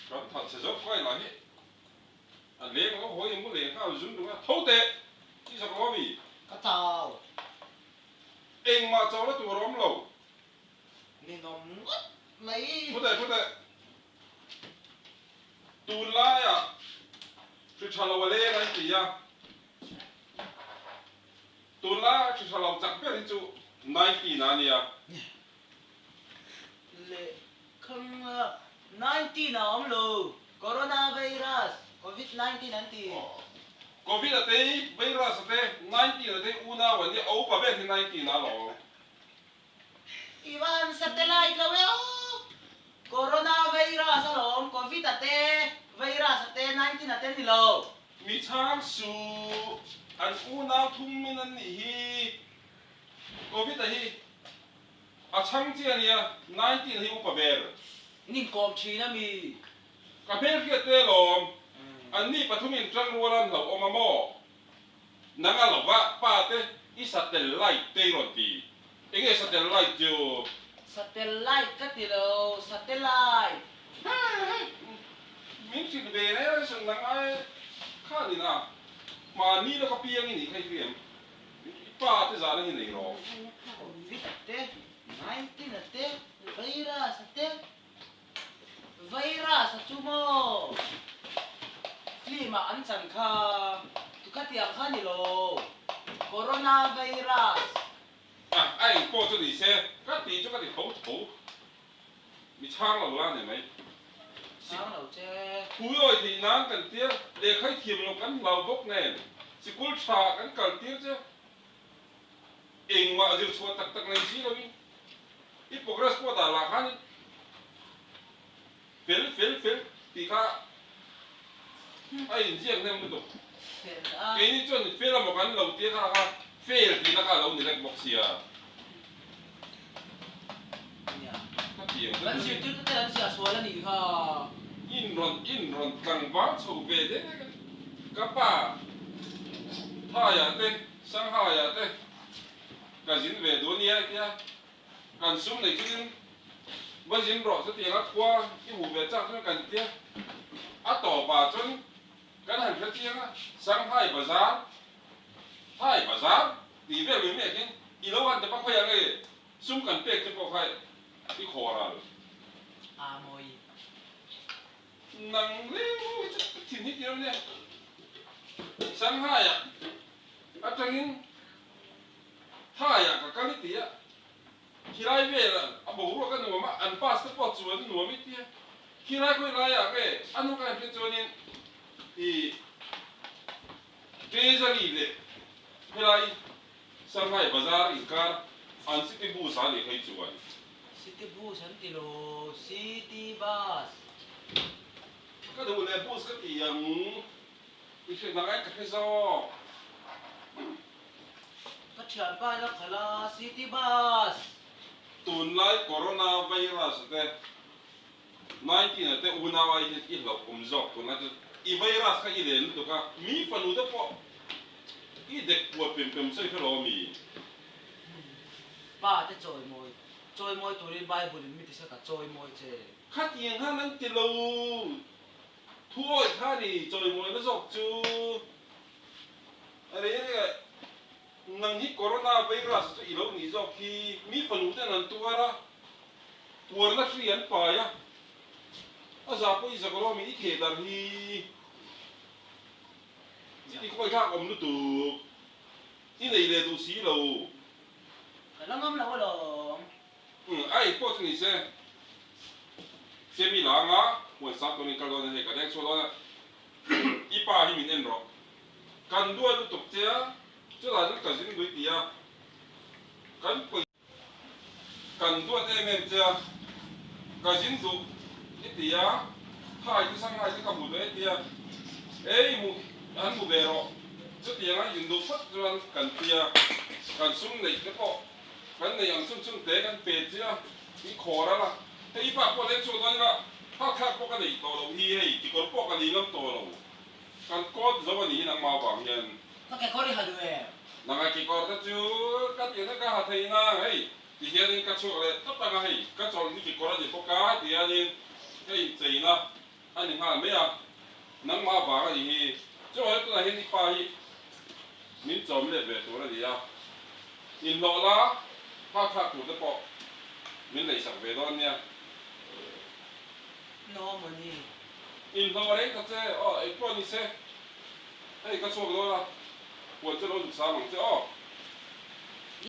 Kan that chhe zawk kai lah hi a leng lo hawi mu leng kha a zum duh a, tho teh i zak lo ami? Ka chau. Engmah chau la tur a awm lo. Ninawm ngawt mai. Thu teh, thu teh. Tunlaiah hri tha lo a leng an ti a. Tunlaiah hri tha lo chak ber hi chu 19 a nia. Leh khang 19 a awm lo. Coronavirus, Covid 19 an ti. Covid a tei, virus a te, 19 a tei unau an nia, a upa ber hi 19 a lo. I van satellite lo e aw. Coronavirus alawm, Covid a te, virus a te, 19 a te ni lo. Mi chhang suh, an unau thum in an nih hi. Covid a hi a chhang chi a nia, 19 a hi upa ber. In inkawm thin a mi? Ka hmelhriat te alawm, an ni pathum in tangrual an hlauhawm a maw? Nang a lova pa te i satellite te i rawn ti. Enge satellite chu? Satellite ka ti lo, satellite. Hei min hrilh ve reng reng sawn nang ai khanin a mahni lawka piang i nih kha i hriam. I pa te zahna hi nei rawh. Covid a te, 19 a te, virus a te. Virus a chu maw? Film ah an chan kha tu khatiang kha ni lo. Corona virus. A, a eng pawh chu ni se, ka tih chu ka ti tho tho. Mi chhang lo la ni mai. Chhang lo che. Phui awi theih nan kan tia, lehkha i thiam lo kan hlau bawk nen, sikul tha kan kal tir che. Engmah zir chhuah tak tak nei si loin i progress pawh dah lah khan fel fel fel tih kha a inziak hnem lutuk. Keini chuan fel amaw kan lo tia kha kha fail tihna kha a lo ni reng bawk sia. Ka piang Kan zirtirtu te an ziah sual a nih kha. In rawn in rawn tlangval chho ve dek a ka pa Thaiah te Shanghai-ah te ka zin ve duh a nia tia kan sum nei chutin va zin rawh chutianga khua i hmuh ve chak chuan kan tia a tawpah chuan kan han hre chiang a Shanghai bazar Thai bazar tih vel mai mai hian i lo han ta pa khawi ang e sum kan pek te pawh kha i khaw ral. A mawi. Nang leng hi chu ka thin hi tir ania. Shanghai-ah atangin Thai-ah ka kal i ti a, khilai velah a boruak a nuam a, an bus te pawh chuan a nuam i ti a, khilai khawi laiah nge a hnung ka han hriat chuanin i Treasury leh helai Shanghai bazar inkar an city bus a nih phei chuan. City bus an ti lo, city bus. Ka duh leh bus ka ti ang, i hre nang ai ka hre zawk. Ka thianpa ila khalh a, city bus. Tunlai corona virus te 19 a te unau ai hian i hlauh awm zawk tunlai chu i virus kha i len lutuk a, mi fanu te pawh i dek puat pem pem sawi hre lo a mi? Pa te chawimawi chawimawi turin Bible in mi ti saka chawimawi che. Khatiang khan an ti lo, thu awih kha a ni chawimawi na zawk chu. A rei rei ah nang hi corona virus chu i lo nih zawk hi mi fanu ten an tuar a. Puarna hri an pai a, a za pawh i zak rawh mi i theh dar hi i khawi thlak awm lutuk, i nei leh duh si lo. Ka la ngam lo alawm. Umm, a ei pawh chu ni se, Semi la anga huan sang turin kal dawn a hei ka leng chhuak dawn a, i pa hi min en rawh, kan duat lutuk che a, chutah chuan ka zin lui ti a, kan pawi. Kan duat em em che a, ka zin duh i ti a, thai te Shanghai te ka hmu duh e ti a, ei hmuh an hmu ve rawh, chutianga in duh phawt chuan kan ti a, kan sum neih te pawh kan neih ang chhun chhun te kan pe che a, i khawr a la, hei i pa pawh leng chhuak dawn ila, thlak thlak pawh ka nei tawh loh hi hei tikawr pawh ka nei ngam tawh lo. Kan kawt zo a nih hi nangmah avang hian. Ka kekawr i ha duh em? Nanga kekawr te chu ka tihna ka ha thei nang hei ti hianin ka chhuak leh tawp ang a hei ka chawlh ni kekawr a ni bawk a ti hianin ka incheina a ni nghal mai a, nangmah vang a nih hi. Chuvangin tunah hian i pa hi min chawm let ve tur a ni a, inhlawh la phak thlak tur te pawh min leisak ve dawn nia. No mawni. Inhlawh reng ta che aw, engpawh ni se, hei ka chhuak dawn a, puan chu lo zuk sam ang che aw.